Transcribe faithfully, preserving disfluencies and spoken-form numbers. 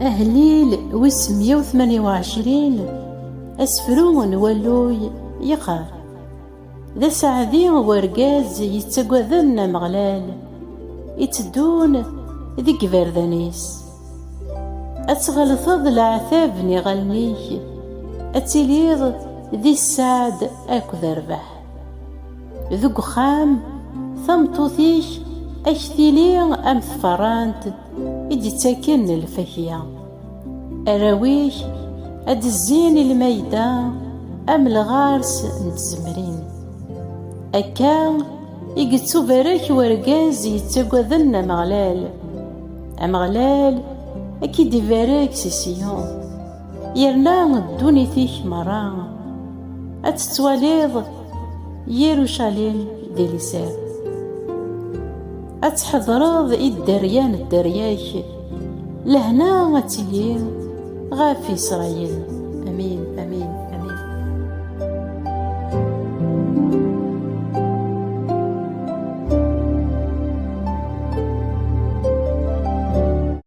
Ahellil wis meyya u tmanya u ɛecrin, asefru n walluy yeqqar: D aseɛdi wergaz yettaggaden Ameɣlal, itteddun deg iberdan-is. Ad tɣelteḍ leɛtab n iɣallen-ik, ad tiliḍ di sseɛd akked rrbeḥ. Deg uxxam, tameṭṭut-ik ad k-tili am tferrant i d-ittaken lfakya. Arraw-ik ad d-zzin i lmayda am lɣars n tzemrin. Akka i yettubarek wergaz yettaggaden Ameɣlal. Ameɣlal ad k-id-ibarek si Siyun, yerna ddunit-ik merra ad tettwaliḍ Yirucalim di liser. Ad tḥedreḍ i dderya n dderya-k, lehna ad tili ɣef Isṛayil.